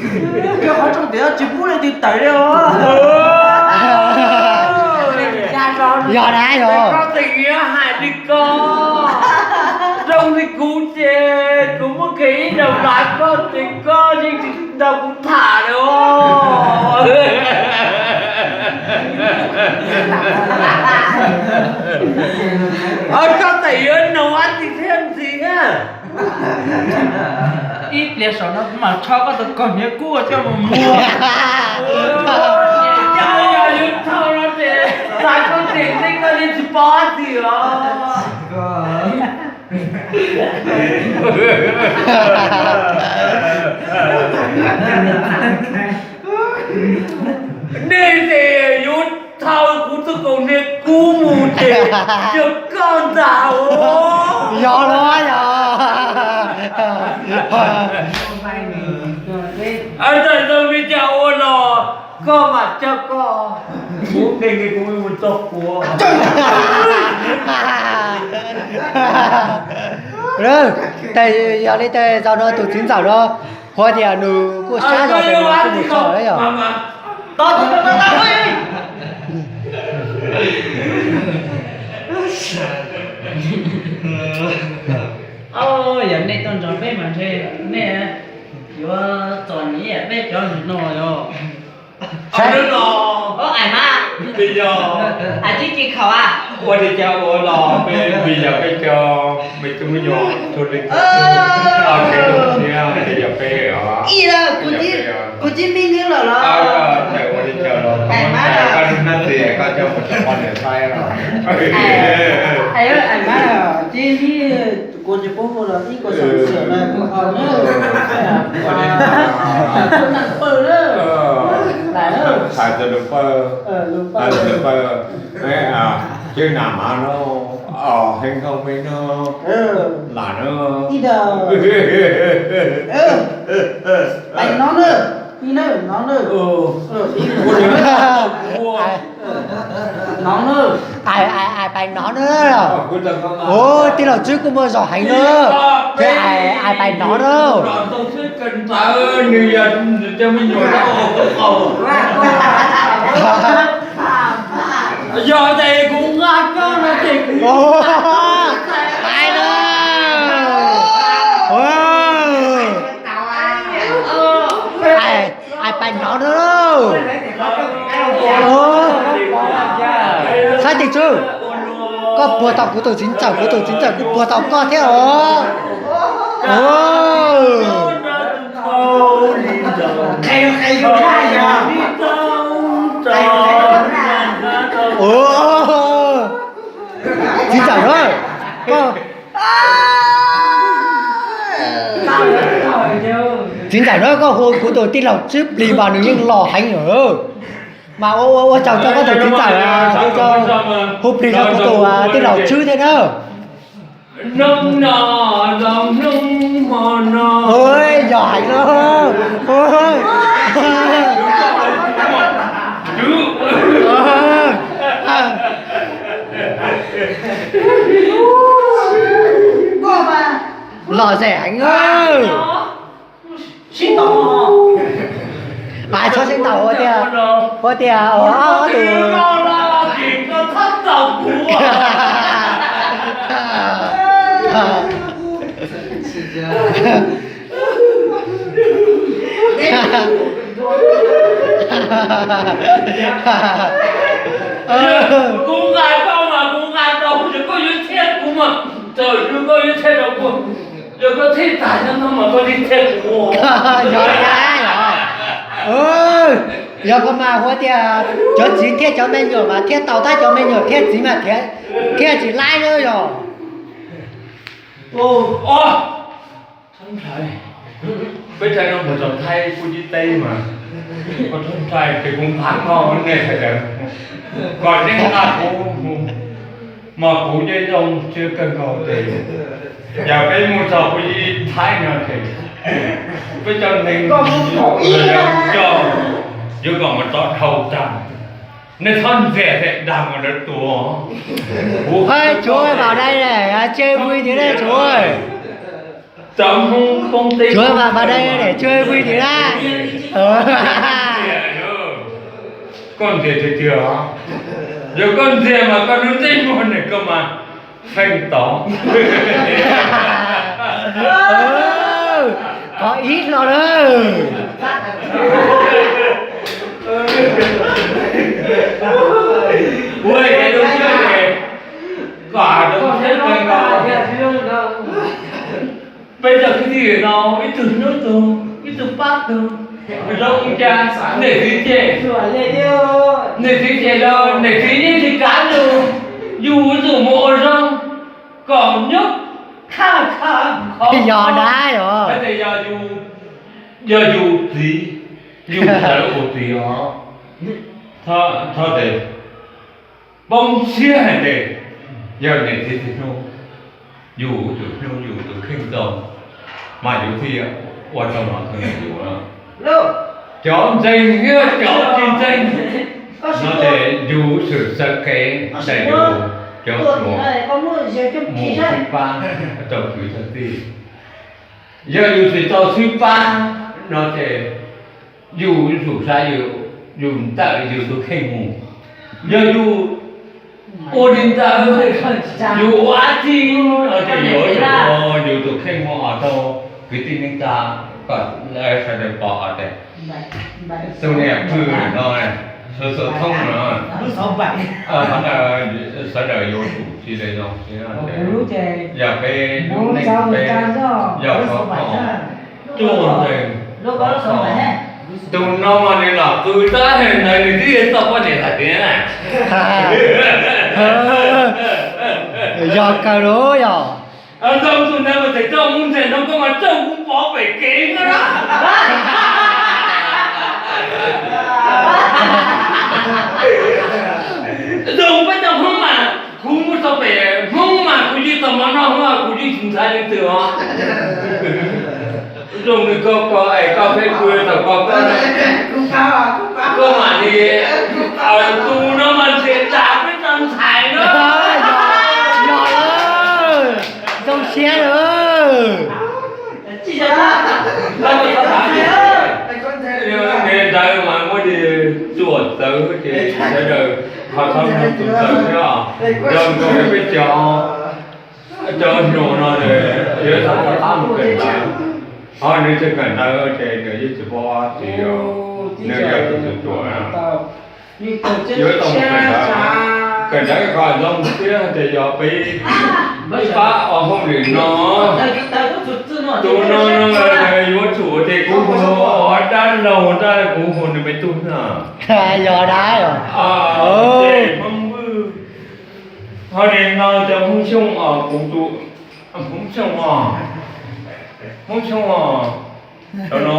Koj qhov rooj tias tsis pub leej twg tawm li os. Yog na yog. Koj tseem yuav hais li ko. Zoo li kuv ces kuv muab kiag ib daim lav koj ces koj yeej tsis nrog kuv tham li os. Koj tseem yuav noog dab tsi thiab ntxiv na? Ib pliag saum no kuv mam tso koj tus kaus hniav kub coj mus muag. Yog yus thau no ces txais koj tseem li koj yeej tsis paub dab tsi os. Nej ces yuav thau kuv tus kaus hniav kub mus ces yog koj ntag os. Yog los yog. Ntawm ntawd li cas ua los koj mam coj koj, kuv nkees nkees kuv mus txog kuv. Yog li tes zaum no tus txiv ntxawm no, hu tias nws kuj sab zog ces nws kuj mus tso lawm yog. Yog nej tuaj nrog peb mas ntshe nej yuav txom nyem peb cov no yog. Ais mas, ais tib ci khaum a. Ua li cas ua los peb vim yog peb cov me tub me nyuam txhua leej txhua tus, yog peb os. Ib, kuv tib me nyuam lawm los. Ais mas, koj nab txiv koj coj mus rau poj niam saib los. Ais mas, tib kuv tsis paub hu los ib kuv xav xav na kuv haus na. Kuv nam pawg na. Hais txog lus pawg, hais txog lus pawg, cwb nam mas no, heev dhau me no, lam no. Ais no na, ib no no na. Ais pais no na. Ua tij laug Tswb kuj muaj zog heev na, thiab ais pais no na. Yog tias kuv nqa koj no ces kuv pais na. Ais pais no na. Saib tis tswb, koj puag tau kuv tus txiv ntxawm, kuv tus txiv ntxawm kuj puag tau koj thiab os. Txiv ntxawm na, koj txiv ntxawm na, koj hu kuv tus tij laug Tswb Plig mas nws yeej los heev lawm. Mas ua ua tsaug rau koj tus txiv ntxawm, hu plig rau kuv tus tij laug Tswb thiab na. Yog heev na. Lom zem heev. Mas txhob sib ntaus ua tias, ua tias ob tug. Kuv nqa koj mas kuv nqa tau, yog koj yuav thiab kuv mas, txawm yog koj yuav thiab rau kuv, yog koj thiaj tag nyob no mas koj thiaj thiab kuv. Yog li, yog koj mas hu tias cov txiv thiab cov me nyuam mas thiab tau tab, cov me nyuam thiab txiv mas thiab tsis laib na yog. Peb thaij no mus txog Thaib kuj tib teb mas, koj thaij ces kuv nqa koj nej sawv daws, koj yeej nqa kuv, mas kuv yeej zoo siab kawg nkaus ces, yog peb mus txog kuv yeej Thaib no ces, peb cov neeg coj yuav kom mus txog dhau tag, nej txhob ntxias thiab dag mus lawv tua. Hais tsuav pom dai, tseg pui tiag ne tsuav. Cov Hmoob poob teb. Tshuav mas pas dai ne, tshuav pw tim na. Koj ntxias tiag tiag os. Yog koj ntxias mas koj hnub ntsej muag ne koj mas feej tod. Qhov ib hlo na. Ua es koj siab kawg nkaus. Peb cov kwv tij no ib tug hnub tug, ib tug pab tug, zoo li cas niam txiv ces, niam txiv ces los niam txiv yeej tsis kav lus, yus yuav tsum mus ua zoo kom nyob khaj khaj khov. Yog dab os. Hais tias yog yus, yog yus txiv, yus sawv ua txiv os, thov tes poob siab hais tias yog niam txiv tsis hnub, yus tus hnub yus tus kheej txaus, mas yus thiaj ua tau no kawg yus. Cov ntseeg thiab cov tsis ntseeg no ces yus tsum xav kev ntawm yus cov hluas mus sib pab tau kwv tau tij. Yog yus tsis tau sib pab no ces yus yuav tsum xav yus ntawm yus tus kheej mus. Yog yus ua li ntawd, yus ua dab tsi no ces yus yuav tsum ua yus tus kheej mus ua tau kwv tij neej tsa kom lawv sawv daws pom tias tus niam pw no, xuv xuv thoob no, sawv daws yuav tsum tsis li no. Yog peb lub neej peb yog qhov cuaj ntseeg, tus no mas nws los qw tab heg ntawd nws twb txog poj niam hais tias na. Yog kawg los yog. Zoo tus ntawd mas txawm coj mus ntseeg no koj mas coj kuv pov pem kev no na. Zoo peb cov Hmoob mas kuv mus txog pem Hmoob mas kuv yeej txog mov noj, kuv yeej tsis ntshai leej twg os. Zoo li koj, koj es koj pheej pw thaum koj, koj, koj mam li, tus no mas ntshe tas peb txoj ntxhais na. Yog lawm, zoo siab lawm. Ntawd mas muaj li txuam txawv ces sawv daws ho txhob mus txuam txawv thiab, zoo nkaus li peb cov, cov hluas no yuav txhob mus kawm ntawv, ho nws tsis kawm ntawv ces nws yeej tsis paub txiv, nws yog tus txuam txuam. Yuav tau mus kawm ntawv, kawm ntawv kom zoo thiab ces yog peb ib pab ua hauj lwm no, tus no no yuav tsum ces kuv hu dab laug, dab kuv hu nws me tub na. Yog dab os. Ces Hmoob Vwj, ho nim no cov Hmoob Xyooj os, kuv tus Hmoob Xyooj os, Hmoob Xyooj os, cov no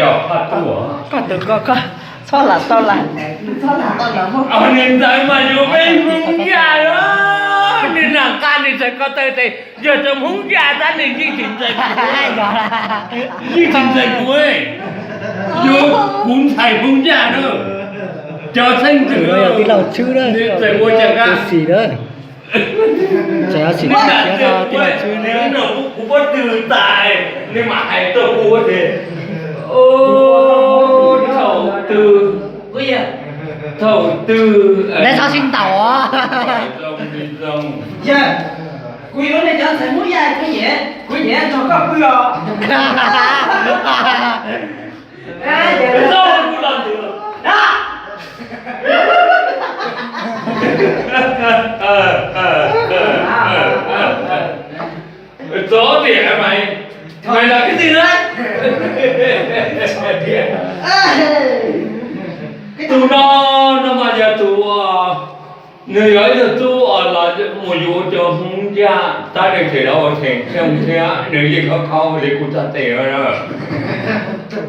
yog Phaj Tuj. Koj tus koj, koj txhob lam tau lam, txhob lam tau lam. Nim ntawd mas yus peb Hmoob Yaj, nws nam qab nws txawm ko taw tes, yog cov Hmoob Yaj tab nws yeej tsis ntxais kuv, yeej tsis ntxais kuv, yog kuv ntxhais Hmoob Yaj na. Cov txheej ntawd tij laug Tswb na, nws txawm ua cas kab xis na. Txawm xis, tij laug Tswb na. Kuv pob tw tais, nws mam hais rau kuv tias, thaum twg, thaum twg neb txhob sib ntaus. Yog kuv yuav nej cov ntxhais Hmoob Yaj kuv nyiam, kuv nyiam nrog koj pw os. Txhob tiam mas, mas yog kwv tij na. Tus no, no mas yog tus, nws yog ib tug tub uas los mus yuav cov Hmoob Yaj tab nws tseem los ua Xeem Xyooj thiab nws yeej khov kho li kuv txhais tes na.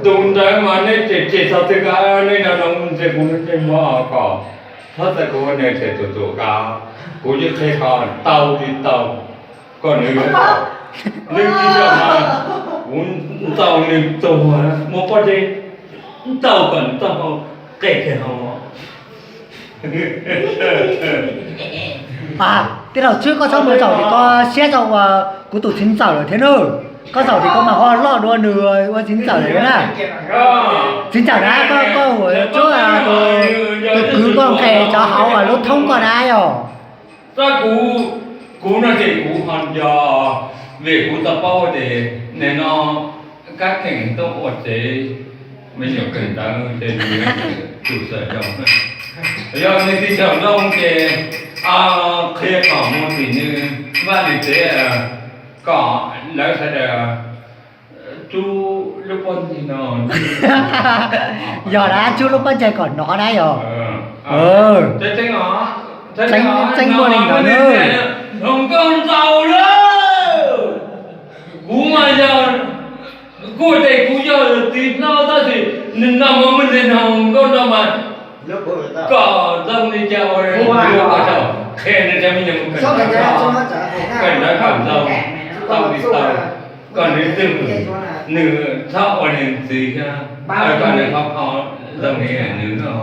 Tus ntawd mas nej tseem tsis txhob twg ka, nej no no ntshe kuv ntsej muag kom txhob txais kuv, nws tseem tus tus ka, kuv yeej qhia kom tau li tau, kom nws yuav tau. Nws tsis yog mas kuv ntaus nws tuag, muab pob zeb ntaus kom nws tau qe kiag hauv. Tij laug Tswb, koj txhob mus txaus li, koj siab txog uas kuv tus txiv ntxawm lawm thiab nawb. Koj zaum ces koj mam ho loj dua nws ua txiv ntxawm na. Txiv ntxawm na, koj, koj ua tsuab tus kwv koj nqes cov hauv lub thoob koj na yog. Tab kuv, kuv no ces kuv ho nco, vim kuv tau paub tias nim no kab kheem tuaj ua tsev me nyuam kawm ntawv ces nws yuav tsum xav zoo. Yog nws tsis xav zoo ces qhia kom mus tim nws vaj nws tsev, kom lawv sawv daws rub lub pob ntseg no. Yog na, rub lub pob ntseg kom hnov na yog. Tseeb muaj li ntawd. Hluas nkauj ntau lawm. Kuv mas yog, kuv tias kuv yog txiv hlob tab sis nws no mas muaj ntxim hluas nkauj no mas kom zoo li cas ua, qhia nws cov me nyuam kawm ntawv kom zoo, tau li tau, kom nws twg nws txhob ua nws txiv thiab, kom nws khov kho zoo li nws no.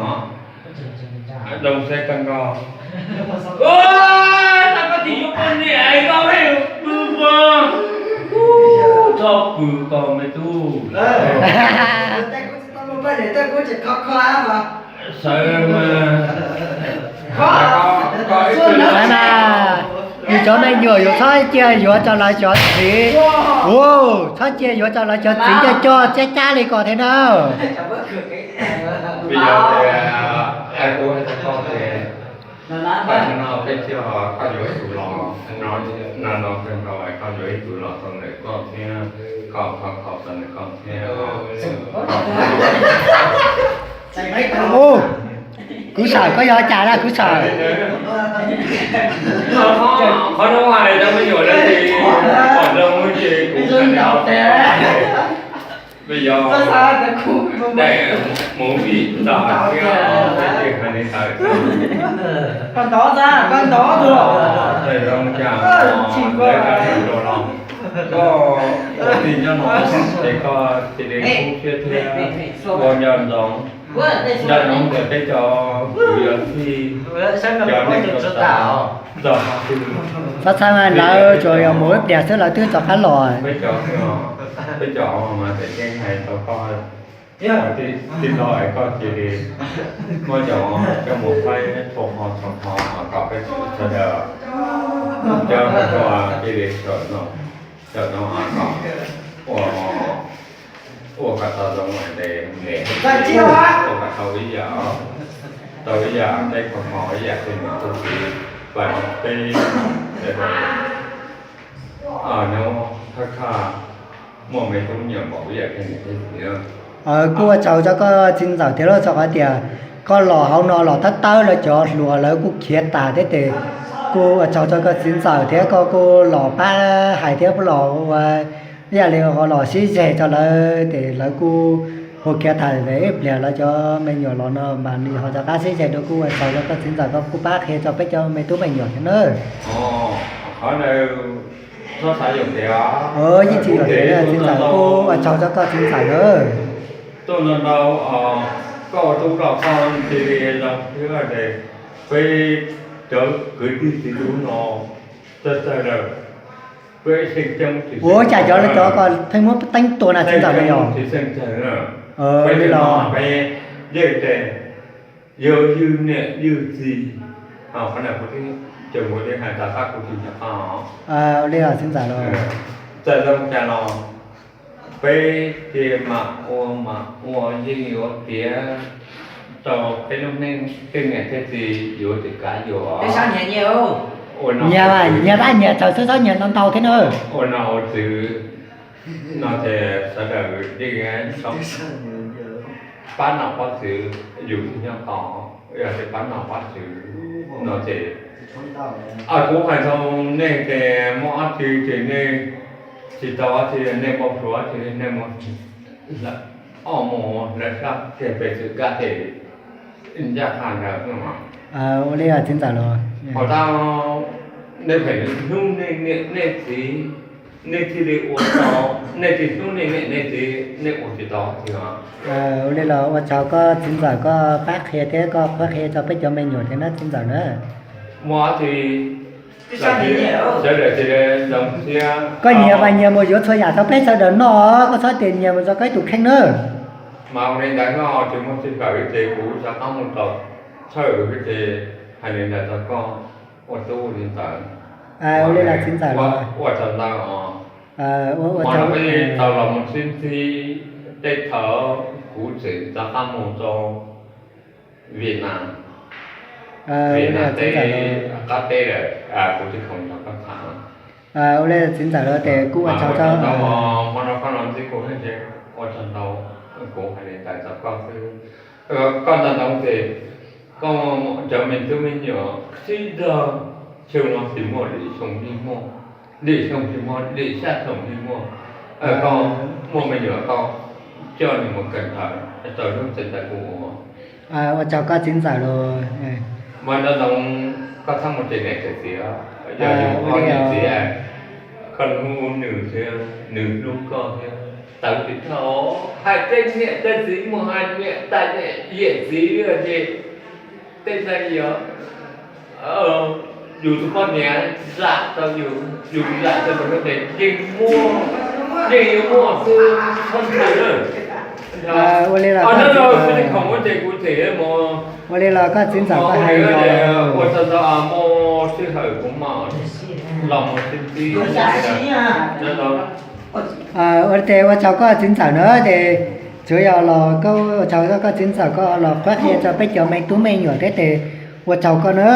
Zoo saib koj nkauj. Txhob pw koj me tub. Sawv mas, sawv mas, yus cov me nyuam yus txhob cia yuav rau lawv cov txiv. Txhob cia yuav rau lawv cov txiv coj coj cab cab li ko thiab na. Vim yog tias, kuv hais rau koj tias, tam sim no peb thiaj, koj yuav ib tug los, no no kawg nkaus koj yuav ib tug los tau ntawm koj thiab, koj kho kho tau ntawm koj thiab. Kwv Sawm, koj yog cas na Kwv Sawm? Qhov no hais rau me nyuam lawv ces, pom zoo ces kuv hais li ntawd. Vim yog daim movie ntawd thiab, peb ces hais li ntawd. Daim zoo cas lawv dab neeg rau los, koj ua tij nyob no ces koj cia li kub siab thiab ua nco ntsoov. Nco ntsoov tias peb cov kwv yog tij, cov neeg txog qhov twg, txhob txhawj, lawv tsuas yog mus ib pliag xwb lawv twb rov qab los. Peb cov, peb cov mas tseem ceeb hais rau koj, tij laug es koj cia li muab cov coj mus faib txhua qhov txhua qhov kom peb sawv daws coj mus ua cia li sawv no, sawv no kom ua, ua kom tau zoo es, ua kom tau ib yam, tau ib yam peb kho kho ib yam peb niam tub txiv, peb, peb, nyob thaj khaj muaj me tub me nyuam npaum ib yam peb niam peb txiv. Kuj ua tsaug rau koj txiv ntxawm thiab lauj, txog qhov tias koj los hauv no los tab tawb lawv cov hluas lawv kuj khiav tas thiab ces kuj ua tsaug rau koj txiv ntxawm thiab koj kuj los pab hais thiab los ua ib yam li ho los sib zeg rau lawv ces lawv kuj hu khiav tas ib pliag lawv cov me nyuam los no mas nws ho rov qab sib zeg dua. Kuj ua tsaug rau koj txiv ntxawm koj kuj pab qhia rau peb cov me tub me nyuam thiab nawb. Yeej tsis yog tias txiv ntxawm kuj ua tsaug rau koj txiv ntxawm nawb. Tuaj no ntau, koj ua tub los koj cia li zoo thiab ces peb cov kwv tij txiv tub no txawj txawj lawm. Ua cas cov, cov ko pheej muab teeb tua na txiv ntxawm na yog? Peb li los, peb yeej tes yog ywg niam ywg txiv, qhov no kuv twb, kuv twb hais tau tab kuv tsis nco qab. Ua li los txiv ntxawm los, txawm zoo cas los peb ces mam ua mam ua yeej yuav piav rau peb lub neej tej niam tej txiv yuav tsis kav yuav. Nyias, nyias tab nyias txawm txhob nyias ntau ntau thiab na. Ua nom ua tswv no ces sawv daws yeej pab nom pab tswv, yus tsis nyob tod, yog tias pab nom pab tswv no ces, kuv hais rau nej ces muaj dab tsi ces nej tsis tau dab tsi, nej npau suav dab tsi nej mus, ob mus lawv sab kiag pem txwv kab ces ncaj qha ntawd. Ua li txiv ntxawm los, ho tau nej phem hnub nej niam nej txiv, nej thiaj li ua tau, nej tsis hnub nej niam nej txiv nej ua tsis tau dab tsi os. Ua li los ua tsaug koj txiv ntxawm koj pab qhia thiab koj qhuab qhia rau peb cov me nyuam thiab na txiv ntxawm na. Muaj dab tsi Sawv daws thiaj zoo siab. Koj nyias mas nyias mus yuav txhua yam rau peb sawv daws noj, koj txhob tias nyias mus rau koj ib tus kheej na. Mas ua li ntawd no tsis muaj sij hawm ces kuv rov qab mus rau Thawj ces hais li ntawd rau koj, ua tub li ntawd. Ua li los txiv ntxawm los. Ua tsaug ntau os. Ua tsaug. Tau los mus sib ntsib tej thaum kuv tseem rov qab mus rau Vietnam, Vietnam teb, qab teb lawm, kuv twb khoom nrog koj tham. Ua li txiv ntxawm los ces kuj ua tsaug ntau. Hmo no koj los ntsib kuv, ua tsaug ntau, kuv hais li ntawd rau koj xwb. Koj ntau ntau ces koj cov me tub me nyuam sib zog, xyoo no tsis muaj, lwm xyoo yeej muaj, lwm xyoo tsis muaj, lwm xya xyoo yeej muaj. Koj muaj me nyuam koj coj nws mus kawm ntawv rau lub tsev ntawd kuv ua. Ua tsaug koj txiv ntxawm los. Mas no no koj txhob mus cem niam cem txiv, yog yus ua niam txiv, koj hlub nws thiab nws hlub koj thiab. Tawv tsis tau hais tej niam tej txiv mus hais niam tais niam yawm txiv ces tej ntawd yog yus tus poj niam zam tau yus, yus zam tau tus poj niam yeej muaj, yeej yuav muaj xwb, txhob ntshai na. Ua li los koj txiv ntxawm, ua li los koj txiv ntxawm koj hais li ua tsaug ntau, muaj sij hawm kuv mam los mus sib ntsib. Ua li ces ua tsaug koj txiv ntxawm na ces tsuav yog los koj ua tsaug koj txiv ntxawm koj los qhuab qhia rau peb cov me tub me nyuam thiab ces ua tsaug koj na.